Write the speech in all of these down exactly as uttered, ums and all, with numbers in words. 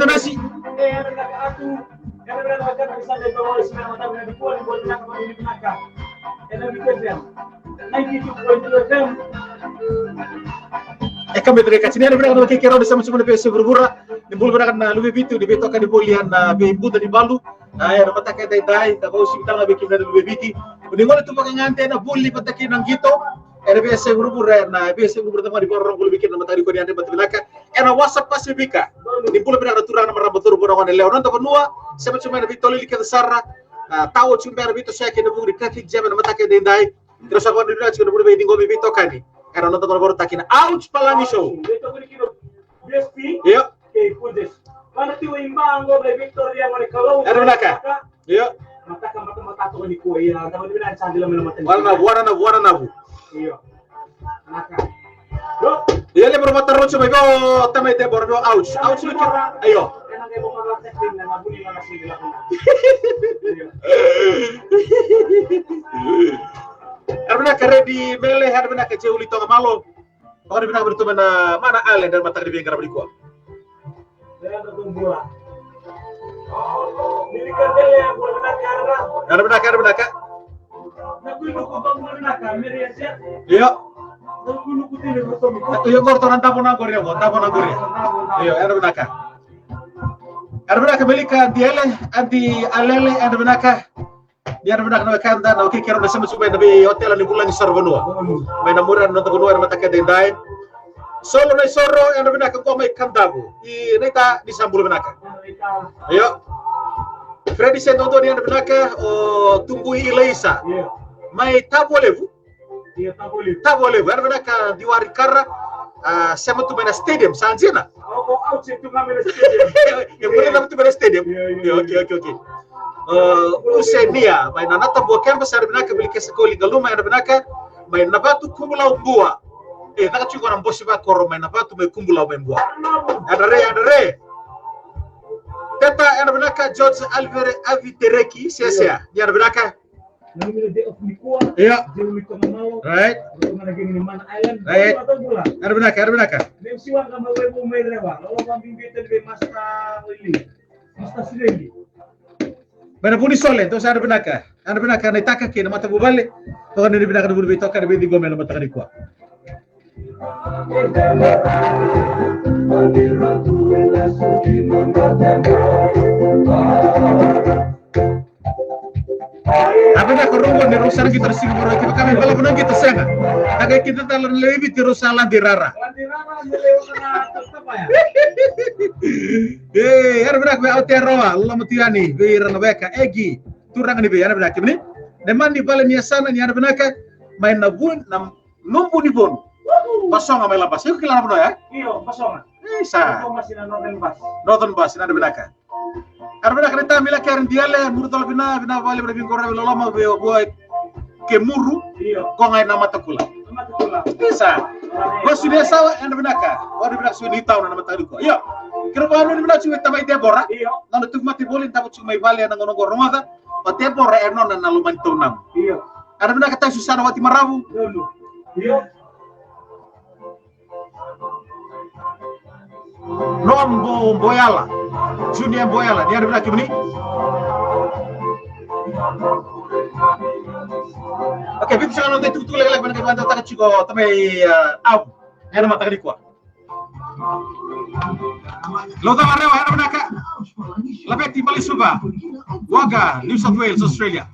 Nasi. E ka me tare ka tini, ena vinaka na wekei keirau ni sema tiko mai na veiyasai vuravura. Ni bula vinaka na luve i Viti, ni veitokani voli ena veibuca ni valu. A, ena mataka edaidai, da vakauasivi tale ga vei kemuni na luve i Viti. Ni gole tu vakagade ena vuli vata kei na qito. Ena veiyasai vuravura, ena veiyasai vuravura, tamani vakarorogo voli vei kemuni na mataka nikua, ni yadra mata vinaka. Ena wasa Pasifika. Ni bula vinaka na turaga, na marama, cauravou, na gone yalewa, noda vanua. Sema tiko mai na veitolili kece sara. A, tao tiko mai na veitosoyaki ena vuku ni traffic jam ena mataka edaidai. Keirau sa vakavinavinaka tiko na vuna veiciqomi, veitokani ena noda gauna vakarautaki na Ouch Palagi Show. Io. Ena vinaka. Io. Vua na Navu, vua na Navu, vua na Navu. Io, levu na vata rocha mai vei o tamai Debora, vei o Ouch. Ouch, io. Ena vinaka Redi Mele, ena vinaka Juli Togamalo. Vakavinavinaka vei iratou mai na Mana Island ena mataka ni veiqaravi nikua. Ena vinaka, ena vinaka. Io. Io, qori tou na davo na qori, qo davo na qori. Io, ena vinaka. Ena vinaka Melika Diele, Adi Alele, ena vinaka. Ni yadra vinaka na wekada, na wekei keirau na sema tiko mai na veiotela ni vulagi sara vanua. Mai na muri na noda vanua ena mataka edaidai. Solo na isoro, yadra vinaka qo mai Kadavu. I Naita, ni sa bula vinaka. Io. Fredi se dodonu, yadra vinaka, o Tubui Ilaisa. Mai Tavolevu. Tavolevu, yadra vinaka Diwari Kara. A, sema tu mai na stadium, sa dina. E, e, e, tu mai na stadium. Io, io, io. Okei, okei, okei. O, Usenia, mai na Natabua campus, yadra vinaka, Vilikesa Koli Qaluma, yadra vinaka, mai Navatu Kubulau Bua. E, caka tiko na bosi vakoro, mai Navatu, mai Kubulau, mai Bua. Yadra re, yadra re. Teta, yadra vinaka, George Alvere Avitereki, Siasia, yadra vinaka. Io. Right. Right. Yadra vinaka, yadra vinaka. Mai na Vunisole, tou sa yadra vinaka. Yadra vinaka Naitaka kei na matavuvale. Toka ni vinaka na vuni veitoka ni veiciqomi ena mataka nikua. A vinaka Robo, ni rau sa na qito na siga Vakarauwai, kevaka me balavu na qito sega. Ka qai kida tale na lewe i Viti rau sa ladi rara. E, yadra vinaka vei Aotearoa, loloma tu yani vei ira na weka, Egi, turaga ni vei, yadra vinaka kemuni. Neimani Vale ni yasana, ni yadra vinaka, mai na vu, na Nubu ni Vonu. Basoga mai Labasa. Iko kila na vanua ya? Io, Basoga. Isa. Northern Bus, yadra vinaka. Yadra vinaka Naita, Mila Karen Diale, Murutola vina, vina vale, vina vingorave loloma, vei o vua Kemuru, ko ga ena Matakula. Isa. Ko Suniasawa, yadra vinaka. Yadra vinaka Suni Tauna na mataka nikua. Io. Keirau vakanuinui vinaka tiko vei tamai Debora. Nona tuku mate voli, davo tiko mai vale ena gauna qo, rogoca. O Debora e nona na lomani taunamu. Yadra vinaka Taisu Sana Wati Maravu. Noam Bo-, Boyala. Junior Boyala, ni yadra vinaka kemuni. Okay, Viti sega na noda itukutuku lekaleka, vinaka vakataka tiko tamai, e, Avu. Ena mataka nikua. Laucala Rewa, yadra vinaka. Laveti Balisuva. Wagga, New South Wales, Australia.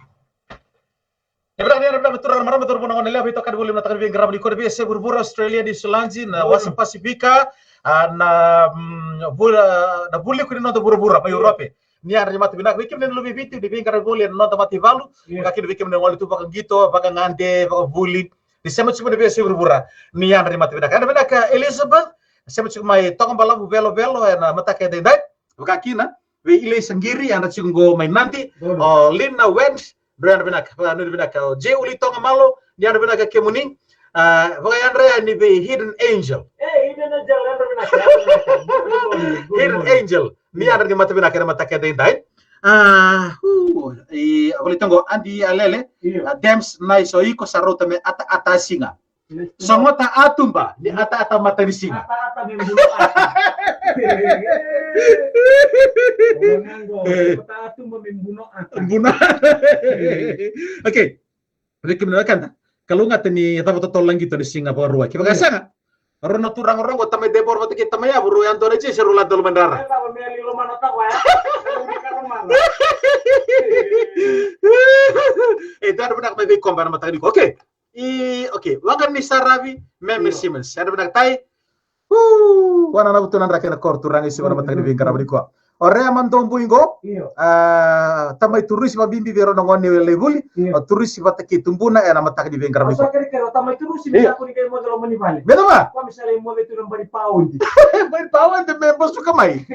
E vinaka, ni yadra vinaka turaga, marama, cauravou, na gone yalewa, veitokani voli ena mataka ni veiqaravi nikua, na veiyasai vuravura, Australia, Niusiladi, na wasa Pasifika, a, na, mm, vula, na vuliku ni noda vuravura mai Europe. Ni yadra ni mata vinaka vei kemuni na luve i Viti ni veiqaravi voli ena noda mataivalu. Vakakina vei kemuni na gole tu vakaqito, vakagade, vakavuli. Ni sema tiko mai na veiyasai vuravura. Ni yadra ni mata vinaka. Yadra vinaka Elizabeth, sema tiko mai Tokabalavu, Velovelo, ena mataka edaidai. Vakakina vei Ilaisa Qiri, yadra tiko qo mai Nadi. O Lina Wend, drau yadra vinaka, vakanuinui vinaka. O Jay Uli Togamalo, ni yadra vinaka kemuni. A, vakayadra yani vei Hidden Angel. E, Hidden Angel, yadra vinaka, yadra vinaka. Good morning, good morning. Hidden Angel, ni yadra ni mata vinaka ena mataka edaidai. A, hu, i, a, volai toka qo, Adi Alele. Io. A, Dems, nice, o iko sa rauta me ataata siga. Sogota a tuba ni ataata matanisiga. Ataata me bula ati. Buna. Okay. Vei kemuni na wekada, kalougata ni yacova totolo na qito ni siga Vakarauwai. Kevaka e sega, rau na turaga rau qo, tamai Debora vata kei tamai Avu, rau yadua na jesi, rau la dolo mai drara. E, dua na vinaka mai veikoba ena mataka nikua. Okay. I, okay. Waqa ni saravi, Meme Simmons. Yadra vinaka tai. Uu, wana na vutu na draki na koro turaga i Suva na mataka ni veiqaravi nikua. O Rea Madobui qo. Io. A, tamai Turusi vabibi vei rau na gone lai vuli. Io. O Turusi vata kei Tubuna ena mataka ni veiqaravi nikua. Io. Meca va? Bari paondi me basuka mai.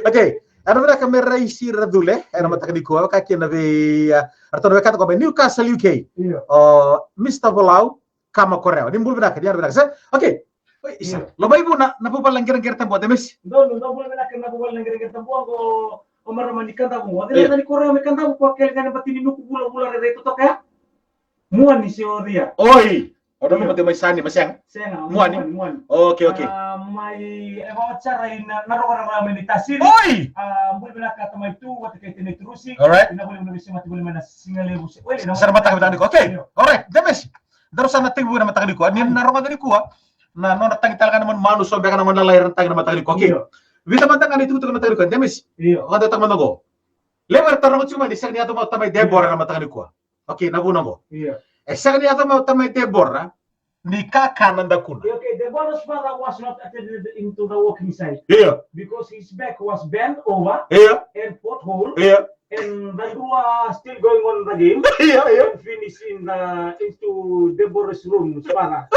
Okay. Yadra vinaka me Raisi Racule ena mataka nikua, vaka kina vei, a, ratou na wekada qo mai Newcastle, U K. Io. O Mister Volau, Kama Korewa. Ni bula vinaka, ni yadra vinaka, se? Okay. Oi, isa. Io. Lomai vu na, na vuvale na qereqere tabu, Demesi. Donu, donu, bula vinaka na vuvale na qereqere tabu, qo o marama ni Kadavu. O cei na yaca ni Korewa mai Kadavu, ko kele ga na bati ni nuku vulavula rairai totoka ya? Muani se o cei ya? Oi. O na luma te mai Sani, ma sega? Sega, Muani. Muani, Muani. Okay, okay. A, mai, e vaka sara ina, na rokoroko mai ni Tasiri. Oi! A, bula vinaka tamai Tu, vata kei Tene Turusi. All right. Ina vuli na visi mati vuli mai na siga levu se. Wele, na sara mataka mataka nikua. Okay. Io. All right. Demesi. Daru sa na tekivu na mataka nikua. Ni na rogoca nikua. Na nona tagi tale ga na manumanu, so beka na gone lalai era na tagi na mataka nikua. Okay. Io. Vica mada ga na itukutuku na mataka nikua. Demesi. Io. Vakadeitaka mada qo. Levu era taroga tiko mai ni sega ni yaco mai o tamai Debora na mataka nikua. Okay, na vuna qo. Io. E sega ni yaco mai o tamai Debora ni kakana dakuna. Io, okay, Debora's father was not attended into the working site. Io. Because his back was bent over. Io. And pothole. Io. And the crew are still going on the game. Io, io. And finish in the, into Debora's room, father.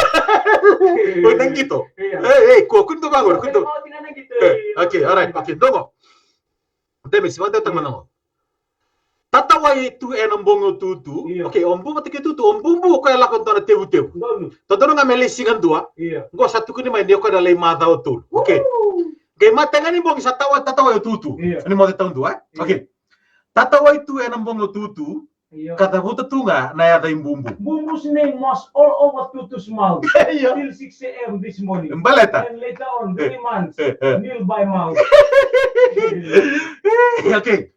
Oi, na qito. Io. Ei, ei, ko, kua ni dua vaqori, kua ni dua. Okay, all right, okay, dua qo. Demesi, vakadeitaka mada qo. Tatawai tu ena bogi o Tutu. Io. Okay, o Bu vata kei Tutu, o Bubu o koya lako dua na tevutevu. Donu. Dodonu ga me lai siga dua. Io. Qo sa tukuni mai ni o koya na lai macawa tolu. Okay. Qai matai ga ni bogi sa tawa, tatawai o Tutu. Io. Ni moce taudua, e? Io. Okay. Tatawai tu ena bogi o Tutu. Io. Ka cavuta tu ga na yaca i Bubu. Bubu's name was all over Tutu's mouth. Io. Till six a m this morning. Baleta. And later on, three months, nil by mouth. Okay.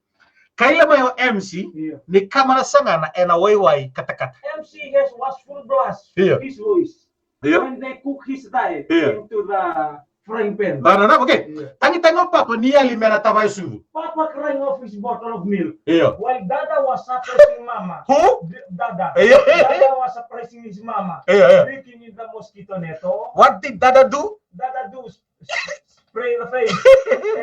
Kaila mai o M C, io, ni kama na sagana ena waiwai katakata. M C has was full blast, io, his voice. Io. When they cook his thigh, io, into the frying pan. No, no, no, okay. Io. Tagitagi o Papa ni yali me na tava e sucu. Papa crying off his bottle of milk. Io. While Dada was suppressing Mama. Who? D-, Dada. Io. Dada was suppressing his mama. Io, io. Drinking in the mosquito net. What did Dada do? Dada do s-, s-, spray the face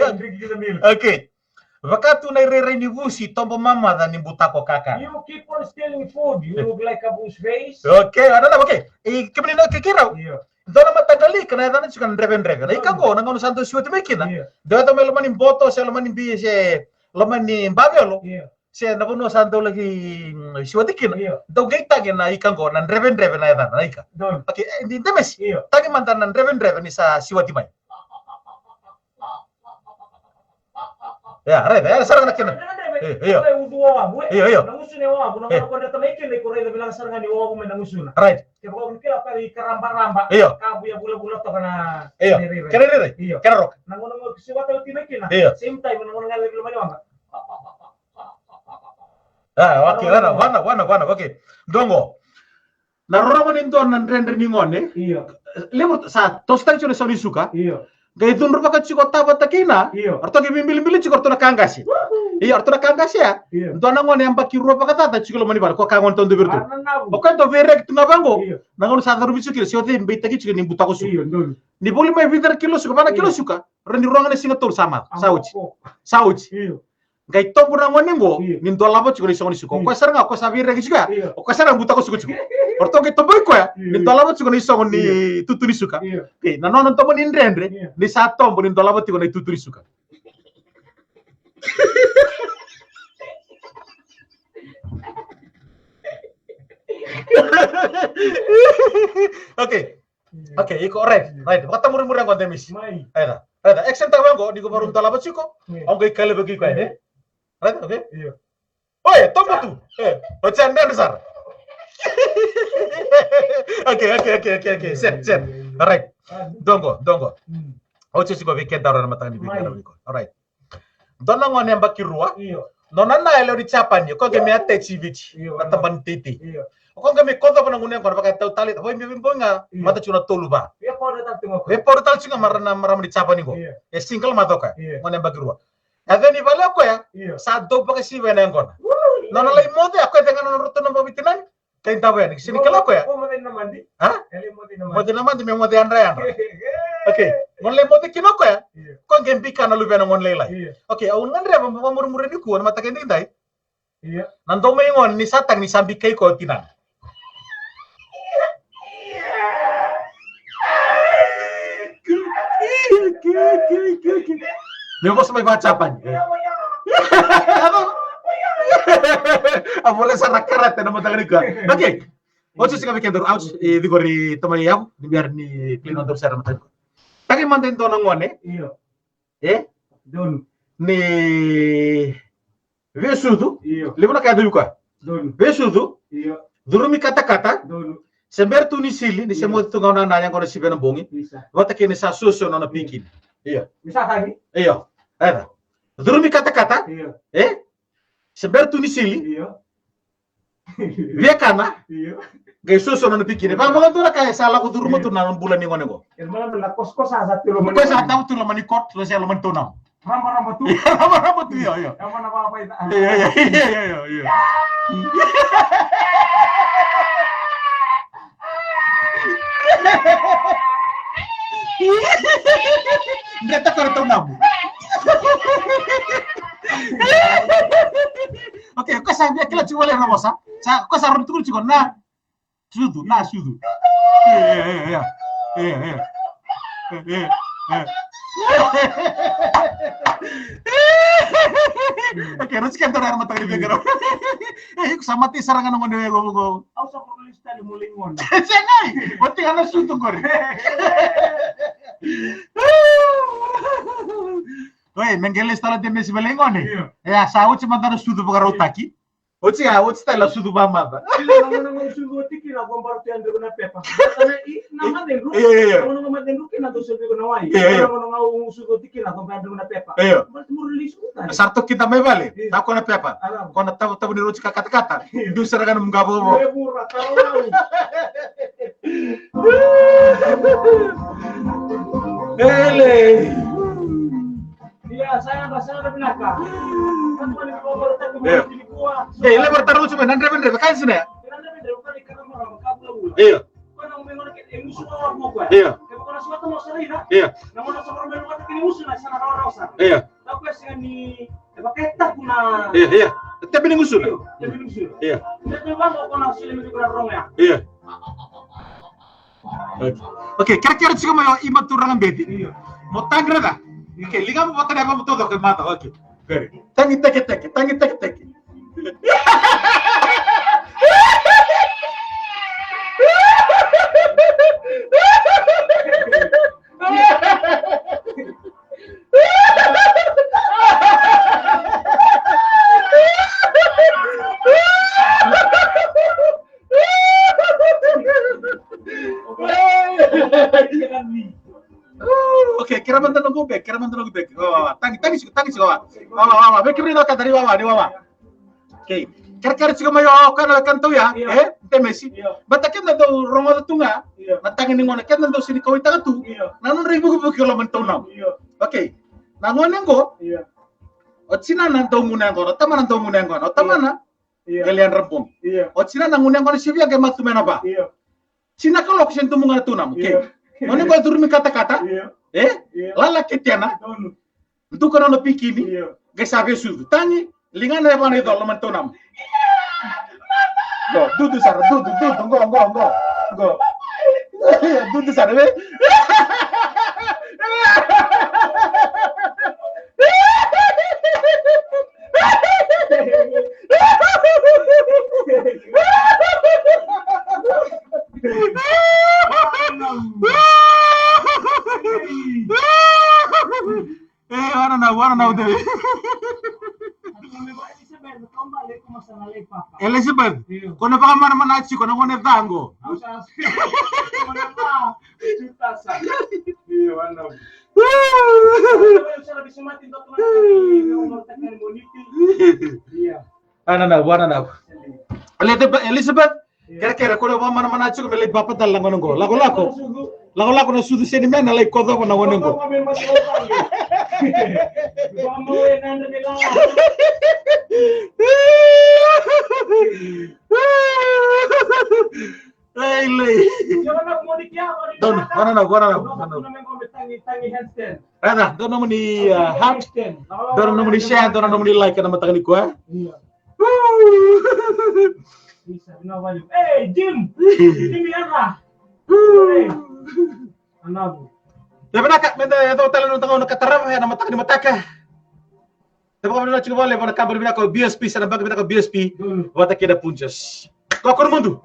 and drinking the milk. Okay. Vaka tu na irairai ni vusi, tobo mamaca ni butako kakana. You keep on stealing food, you look like a bush face. Okay, anana, okay. E, kemuni na kekerau. Io. Dua na mataqali ika na yacana tiko na Drevedreve. Na ika qo, na gauna sa dau siwati mai kina. Io. Dau yaco mai loma ni boto, se loma ni bi, se loma ni bavelo. Io. Se na vanua sa dau laki, mm, siwati kina. Io. Dau qai tagi na ika qo, na Drevedreve na yacana, na ika. Donu. Okay, e, ni Demesi. Io. Tagi mada na Drevedreve ni sa siwati mai. Ia, raica, ia, sara ga na kena. Io, io. Io, io. Right. Io. Kena rairai. Io. Kena roka. Io. A, okay, vana, vana, vana, vana, okay. Dua qo. Na rorogo ni dua na dredre ni gone. Io. Levu sa tosotaki tiko na isau ni suka. Io. Qai cudruvaka tiko tavata kei na. Io. Ratou qai veibilibili tiko ratou na ka qase. Uhu. Io, ratou na ka qase ya. Io. Dua na gone yabaki rua vakacaca tiko loma ni vale, ko ka gone taudaku vei ratou. A, na navu. O koya dau veireki tu ga vaqo. Io. Na gauna sa caruvi tiko kina, se o cei beitaki tiko ni butako suka. Io, donu. Ni voli mai vica na kilo suka, va na kilo suka. Io. Rawa ni rogo na siga tolu sa maca. Sa oti. Sa oti. Io. Qai tobu na gone qo, io, ni dolava tiko na isogo ni suka. Io. O koya sara ga, o koya sa veireki tiko ya. Io. O koya sara ga butako suka tiko. O ratou qai tobo i koya, io, ni dolava tiko na isogo ni, io, tutu ni suka. Io. Okei, na nona tobo ni dredre, io, ni sa tobo ni dolava tiko na itutu ni suka. Okei. Io. Okei, iko, right, io, right. Vakatamurimuri qo, Demisi. Mai. Raica, raica. Action taka qo, ni ko vakarau dolava tiko. Io. Au qai kalevaki koya, io, e? Raica, okei? Io. Oi, tobo tu. E, o Chan Dancer. Okei, okei, okei, okei, okei. Set, set. Io, io, io. Alright. A, dua qo, dua qo. Mm. Oti, oti qo vei kedaru ena mataka ni veiqaravi qo. Alright. Dua na gone yabaki rua. Io. Nona na e lewe ni Japani, o koya qai mai attach i Viti. Io, na tabana ni teitei. Io. O koya qai mai kocova na gunu yaqona, vaka e tau tale, vei, vei, vei, ga, io, mata tiko na tolu va. Via paura tale tiko ga. Via paura tale tiko ga, mara na marama ni Japani qo. Io. E single mother o koya. Io. Gone yabaki rua. E yaco ni vale o koya. Io. Sa dau vakasivi na yaqona. Ui. Nona lai moce, o koya cega na nona ratou na vakavitinani. Kai davo yani, sega ni kila o koya. Ko moce na madi. Ha? E lai moce na madi. Moce na madi, me moce yadra yadra. Okay. Gone lai moce kina o koya. Io. Ko qai bika na luvena gone lailai. Io. Okay, au gadreva mo vakamurimuri nikua na mataka edaidai. Io. Na dau mai gone ni sa tagi ni sa bikai koya o tinana. Me vosa mai vaka-Japani. A vola sara karate na mataka nikua. Okay. Oti, oti ga vei kedaru, oti, e, ciqori tamai yavu, ni bera ni clean daru sara mataka nikua. Tagi mada e dua na gone. Io. E? Donu. Ni vesucu. Io. Levu na ka e yacovi koya. Donu. Vesucu. Io. Curumi katakata. Donu. Se bera tu ni sili, ni se, io, moce tu ga o nana, yaqona sivi ena bogi. Isa. Vata kei ni sa suasua na nona, io, pikini. Io. Ni sa tagi. Io. Eda. Curumi katakata. Io. E? Se bera tu ni sili. Io. Via kana. Io. Qai suasua na nona pikini. Vaka, vakadua na ka e sa lako curuma tu na bula ni gone qo. E, mala, mala, kosa, kosa sa tu i loma ni, kosa sa tu i loma ni kot, kosa i loma ni taunamu. Rabaraba tu. Rabaraba tu, io, io. Io, io, io, io, io. Qai takora taunamu. Okay, o koya sa via kila tiko wale na vosa. Sa, o koya sa rau tukuna tiko na sucu, na sucu. Io, io, io, io. Io, io. Io, io, io. Okay, rauti kedaru na mataka ni veiqaravi. E, iko sa mate sara ga na gone qo, qo. Au sa ko lista ni mo lai gone. Sega, oti ga na sucu qori. Oi, me qai lesu tale o Temesi me lai gone. Io. Ia, sa oti mada na sucu vakarautaki. Oti, a, oti tale na sucu vamada. Io, na gauna ga o sucu oti kina, ko baro tu yadru na pepa. Sa na i, na macedru. Io, io, io. Na gauna ga macedru kina, dou sovi iko na wai. Io, io. Na gauna ga o sucu oti kina, ko baro yadru na pepa. Io. Baro tu mo release uta. Sa ratou kida mai vale. Io. Sa ko na pepa. Ala. Ko na tavu, tavu ni roti ka katakata. Io. Dua sara ga na muqa vovo. Io, vura, tau. Ele. Ia, sa yadra, sa yadra vinaka. Io. Io, e levu era taroga tiko mai na dredredre, ka dina ya. Io. Io. Io. Io. Io, io. Tepi ni gusuna. Io, tepi ni gusuna. Io. Okay. Okay, kerekere tiko mai o ima turaga beci. Io. Mo tagi raica. Okay, ligamu vata na yavamu taucoko e maca. Okay. Very. Tagi teketeke, tagi teketeke. Okay, kere mada noqu beki, kere mada noqu beki. Wa, wa, wa. Tagi, tagi tiko, tagi tiko, wa. Wa, wa, wa, wa. Vei kemuni na ka dari, wa, wa, ni wa, wa. Okay. Kerekere tiko mai o koya na wekana tauya, io, e? Temesi. Io. Baleta keda dau rogoca tu ga, io, na tagi ni gone, keda dau sega ni kauwaitaka tu, io, na nodra ivukivuki e loma ni taunamu. Io. Okay. Na gone qo, io, o tinana dau gunu yaqona, o tamana dau gunu yaqona, o tamana, io, qai lai yadra bogi. Io. O tinana gunu yaqona sivia qai macu mai na va. Io. Tina kaloko se dumuqa na taunamu, okay. Io. Gone qo e curumi katakata, io, e? Io. Lala kei tena. Donu. Duka na nona pikini. Io. Qai sa vesucu. Tagi, ligana e va na icola loma ni taunamu. Qo, dudu sara, dudu, dudu, qo, qo, qo, qo. Dudu sara, e? E, wana na, wana na udei. Elizabeth, io, ko na vakamanamana tiko na gone ca qo. Io, wana. Ananavu, ananavu. Elizabeth, Elizabeth, kerekere, ko na vamanamana tiko me lai papa tale na gone qo. Lakolako. Lakolako na sucu seni me na lai kocova na gone qo. Lai, lai. Donu, ananavu, ananavu, ananavu. Rada, donu nomuni, ah, heart. Donu nomuni share, donu nomuni like ena mataka nikua. Hey, Jim. Jim, ya. Hey. Ananavu. Ia vinaka, meda yaco tale na noda gauna ka tarava ena mataka ni mataka. Sa vakavinavinaka tiko vakalevu na kabani vinaka o B S P, sa na baqe vinaka o B S P vata kei na Punjas. Ko Koromudu.